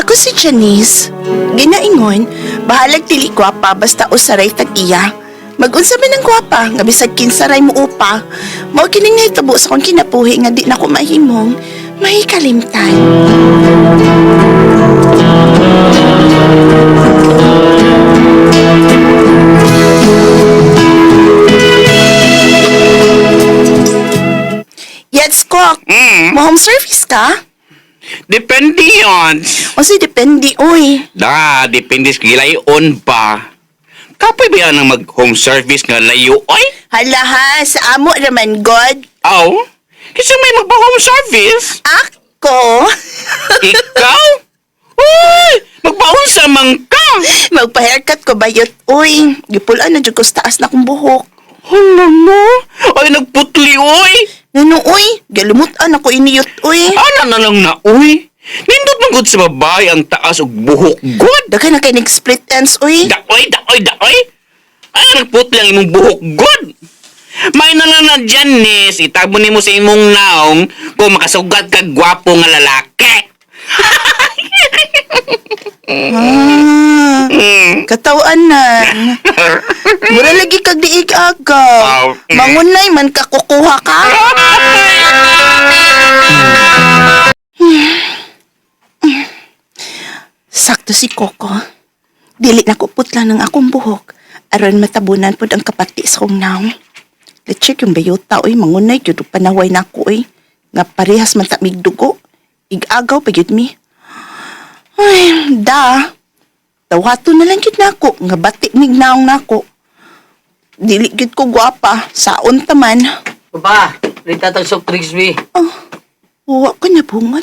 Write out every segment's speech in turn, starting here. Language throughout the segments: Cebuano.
Ako si Janice. Ginaingon, bahalag dili gwapa basta usaray tag iya. Magunsa man ang gwapa, nga bisag kinsaray mo upa. Mao kining nahitabo sa akong kinabuhi nga di na ko mahimong mahikalimtan. Yes, Kok. Mo home service ka? Depende yun. O si depende, uy. Da, depende sa gilayon ba. Kapoy ba yan ang mag-home service nga layo, oy? Hala ha, sa amo raman god. Aw, kasi may magpa-home service. Ako? Ikaw? Uy, magpaunsa man ka. Magpa-haircut ko bayot, uy. Gipulaan na dyan ko sa taas na kong buhok. Hala mo, ay nagputli, oy. Ngano, uy? Galumutan ako iniyot, uy. Ana na lang na, uy. Nindot man gud sa babae ang taas og buhok, god. Daghan na kay nag-split ends, uy. Daoy, daoy, daoy. Ay, nagputli ang imong buhok, god. May na lang na Janice, itabo nimo sa imong naong kung makasugat ka gwapo nga lalaki. Ah, katawan na. Mura lagi kag diig agaw. Aw. Mangunay man ka kukuha ka. Sakto si Coco. Dili na ko putla ng akong buhok. Aron matabunan pod ang kapati sa kong naong. Let's yung bayota, oy, mangunay, gyud og panaway na ako, oy. Nga parehas man ta mig dugo. Igagaw pa gyud mi. Ay, da. Tawato na lang gyud nako nga bati mig naong nako. Dili gyud ko gwapa, saon ta man. Pa, rita tag soft drinks bi. Oh, wa ko na bungal.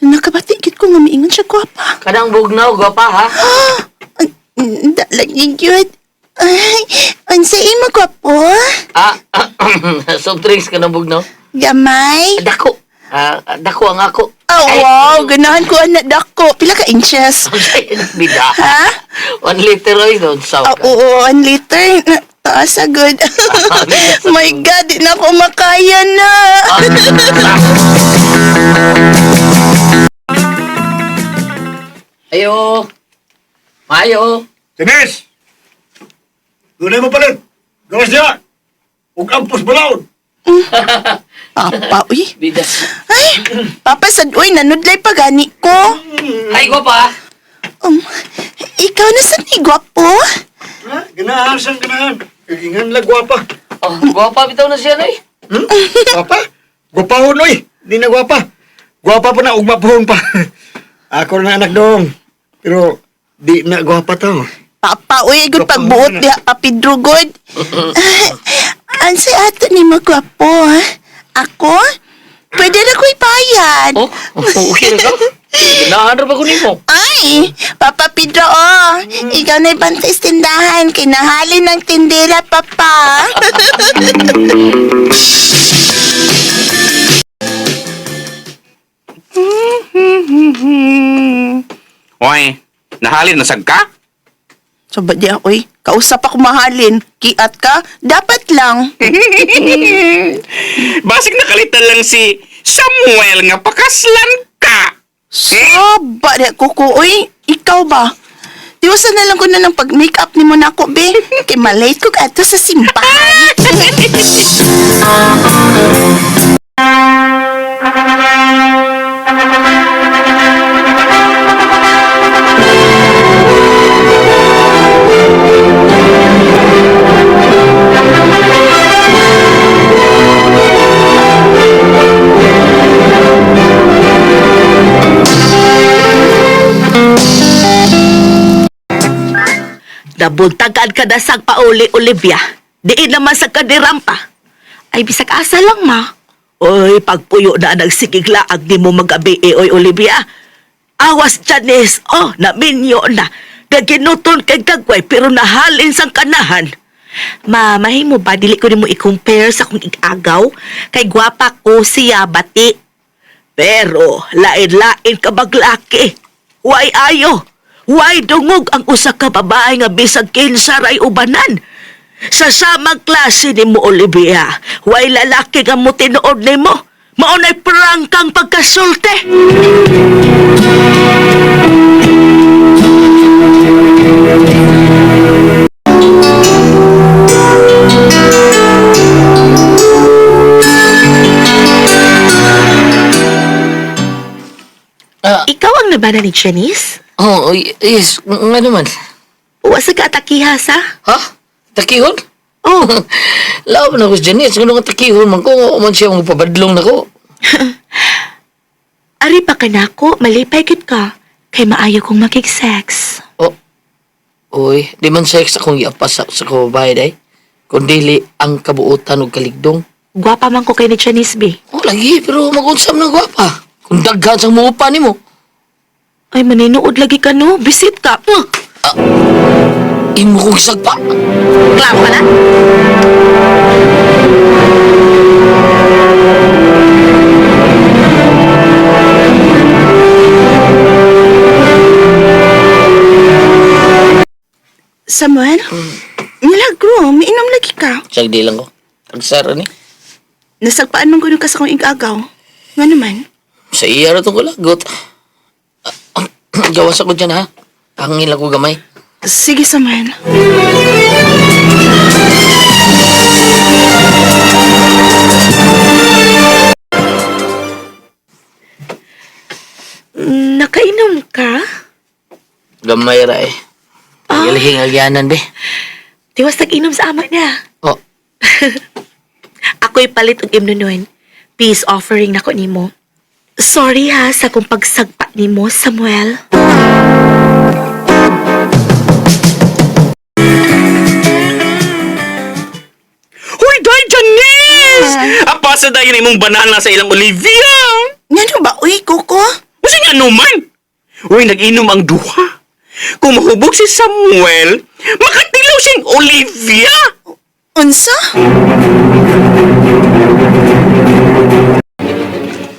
Nakabati gyud ko nga miingon siya gwapa. Kanang bugnaw, gwapa ha? Da lagi gyud. Ay, unsa imo gwapo? Ah, soft drinks kanang bugnaw. Gamay? Dako. Ah, dako ang ako. Oh, wow, ganahan ko ana dako. Pila ka inches? Bida. Ha? 1 liter oy doon sa. Ah, oo, 1 liter. Taas agad. My God, di na ako makaya na. Ayo. Mayo. Tinis! Dunay mo palit! Gawas niya! Ug ampos balaod! Papa, uy. Bida. Ay, Papa, sad, uy, nanudlay pa gani ko. Ay, gwapa. Ikaw na sa ni gwapo? Ha? Ganahan siyang ganahan. Kagingan lang gwapa. Oh, gwapa bitaw na siya noy. Hmm? Gwapa? Gwapahon oy! Di na gwapa. Gwapa pa na, ugma pohon pa. Ako na anak dong. Pero di na gwapa to. Papa, uy, good Gwapo pagbuot na. diha, Papidro, good. Ansay ato ni mo gwapo, ha? Ako? Pwede na ko ibayad. Oh, okay ra ka. Ganahan ra ba ko nimo? Ay, Papa Pedro, oh. Ikaw na ibantay sa tindahan. Kinahalin ng tindera, Papa. Oy, nahalin na sad ka? So, ba diya, oy, kausap ako mahalin. Kiat ka? Dapat lang. Basig nakalitan lang si Samuel nga pakaslan ka. Soba, diya, kuko, oy. Ikaw ba? Tiwasan na lang ko na ng pag-makeup ni mo na ako, be. Kay malate ko ato sa simbahan. Nabuntagan ka na sang pauli, Olivia. Diin naman sa kadirampa. Ay, bisag asa lang, ma. Oy, pagpuyo na nagsigiglaag di mo magabi, eh, oy, Olivia. Awas, Janice. Oh, naminyo na. Gaginuton kay gagway, pero nahalin sang kanahan. Ma, mahimo ba dili ko nimo i-compare sa kong igagaw? Kay gwapa ko siya bati. Pero lain-lain ka baglaki. Way ayo. Way dungog ang usa ka babae nga bisag kinsa ray ubanan. Sa samang klase nimo Olivia, way lalaki nga mo tinuod nimo. Maunay prangkang pagkasulte. Ah, Ikaw ang nabana ni Janice? oh, yes, nga naman. Wa sa kaatakiha sa? Ha? Takihon? Oh, Laom na ko si Janice. Kung nga takihon man ko, man siya mga pabadlong na ko. ari pa ka nako, malipay gid ka. Kay maayo kong makig-sex. Oh. Uy, di man sex akong iapas sa kababae day. Kung dili ang kabuotan og kaligdong. Gwapa man ko kay ni Janice B. Oh, lagi, pero mag-unsam na gwapa. Kung daghan sa muupa nimo. Ay, maninuod lagi ka no. Bisit ka. Imo kong sagpa. Klaro ka na? Samuel? Milagro, miinom lagi ka. Sagdi lang ko. Tagsara ni. Nasagpaan man kuno ka sa kong igagaw. Nga naman. Sa iya ra tong kulagot. Ah, gawas ako dyan ha. Pangil ako gamay. Sige, Samuel. Nakainom ka? Gamay ra eh. Pagalihing agyanan be. Tiwas nag-inom sa ama niya. Oh, Ako'y palit og imno nun. Peace offering nako nimo. Sorry ha sa kung pagsagpa nimo, Samuel. Huy, day, Janice! Apasa dayon imong banana sa ilang Olivia! Ngano ba, uy, Coco? Usa nga naman! Uy, nag-inom ang duha. Kung mahubog si Samuel, makatilaw siyang Olivia! Unsa?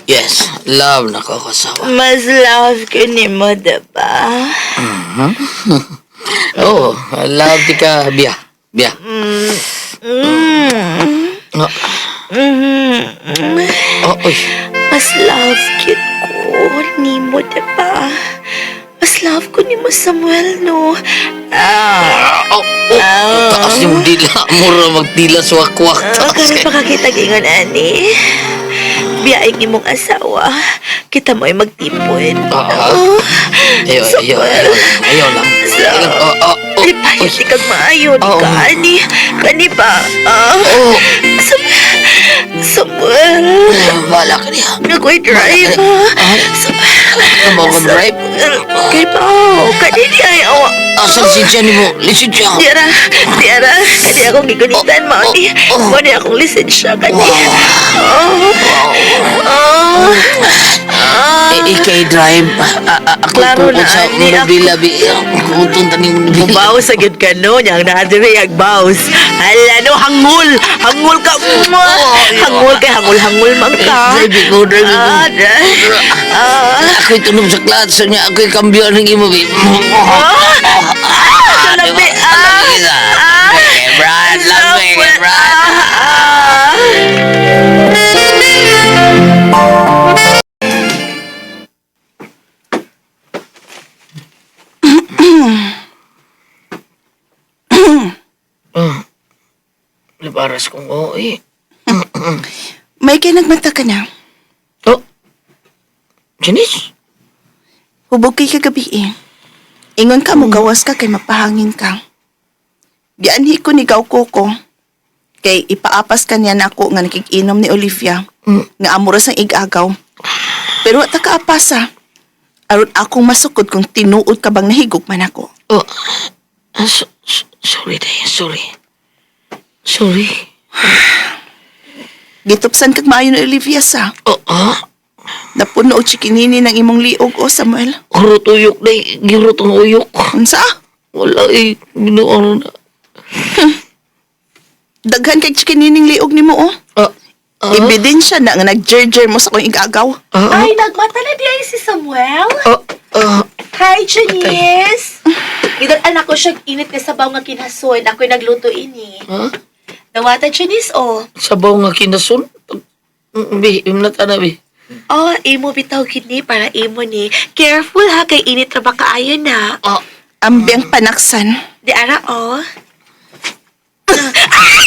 Yes, love na ko kasawa. Mas love ko nimo, diba? Oh, love di ka, Bia. Bia. Oh, oh, uy. Mas love cute ko nimo, diba? Mas love ko nimo, Samuel, no? Ah, Oh, oh, taas yung dila. Mura magdila sa wakwak. ah, Taas karon pa kakita gingon ani. Biyaing imong asawa. Kita mo ay magtipon. Ah, ah. Oh, Ayaw, ayaw, ayaw lang. Ayaw lang. Ayaw lang. Oh, oh, oh. Di pa, hindi kag maayo. Di Oo. ka, ani. Kani ba? Ah. Oh, Samuel. bahala ka niya. Ako'y drive, ah. Ay. Samuel. Ano mo drive? Kay Pao. Kani di ay awa. Asa lisensya ni mo? Lisensya. Diara, diara. Kani akong gigunitan, mao ni. Oh, oh. Mao ni akong lisensya, kani. Wow. Oh. Oh. Ah. Eh, ikay drive. Ah, ah, ako Klaro tungkol na, sa ani, ako. Manila. Kutong taning Manila. Mubaw sa gid ka no, niyang naadiri ag baws. Hala no, hangul. Hangul ka. Mwah. Hangul kay hangul hangul man ka. Drive ko, drive ko. Ah, ah. Ako'y tunog sa clutch niya. Ako'y kambyo ng imo. babe. Ah, Diba? labi, ah. Ah. Okay, Brad. Labi, Samuel, Brad. ah, ah. Libaras kong oo eh. May kay nagmata ka na. Oh. Janice? Hubog kay kagabi eh. Ingon ka mo gawas ka kay mapahangin ka. Gianhi ko ni Gaw Coco. Kay ipaapas ka niya nako nga nakikinom ni Olivia. Nga amo ra sang igagaw. Pero wa ta kaapasa. Aron akong masukod kung tinuod ka bang nahigog man ako. Oh. Ah, sorry, day. Sorry. Sorry. Gitupsan kag maayo ni Olivia sa. Oh, ah? Napuno og chikinini ng imong liog o Samuel. Kurot uyok, day. Girot ang uyok. Unsa? Wala eh. Ginoon na. Daghan kay chikinining liog nimo o. Ah, ah, Ebidensya na nga nagjerjer mo sa akong igagaw. ah, Ay, nagmata na di ay si Samuel. ah, ah. Hi, Janice. Gidan anak ko siyang init nga sabaw nga kinason. Ako'y nagluto ini. Ha? Nawata, Janice, oh. Sabaw nga kinasun? Bi, imnat ana bi. Oh, imo bitaw kini para imo ni. Careful ha kay init ra ba kaayo na. Oh, Ambeng panaksan. Di ara oh. Ay!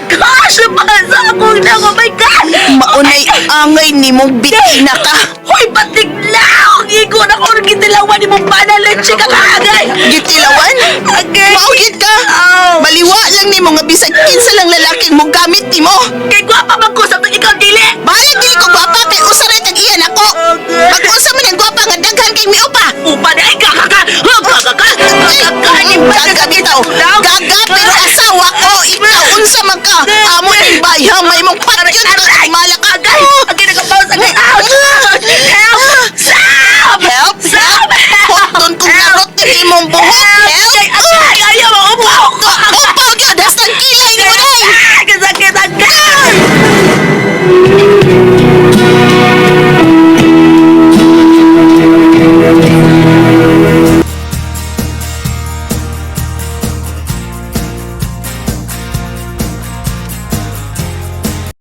Gosh, nabasa akong na. Oh my God! Maunay angay nimong bitina ka. Hoy, batig na! Ang igo na ko rin gitilawan ni mong panalitsi ka kaagay! Gitilawan? Okay. Maugit ka. Oh. Baliwa lang nimo nga bisag kinsa lang lalaking mo gamit nimo. Kay gwapa man ko sa ikaw dili! Bahala dili ko gwapa kay usa ra tag iyan ako. Pag-usa man ang gwapa nga daghan kay miupa. Upa na ay gagaka! Gagaka! Gagaka! Ni Gaga bitaw. Gaga pero asawa ko ikaw unsa man ka? Amo ning bayha may mong patyon ka.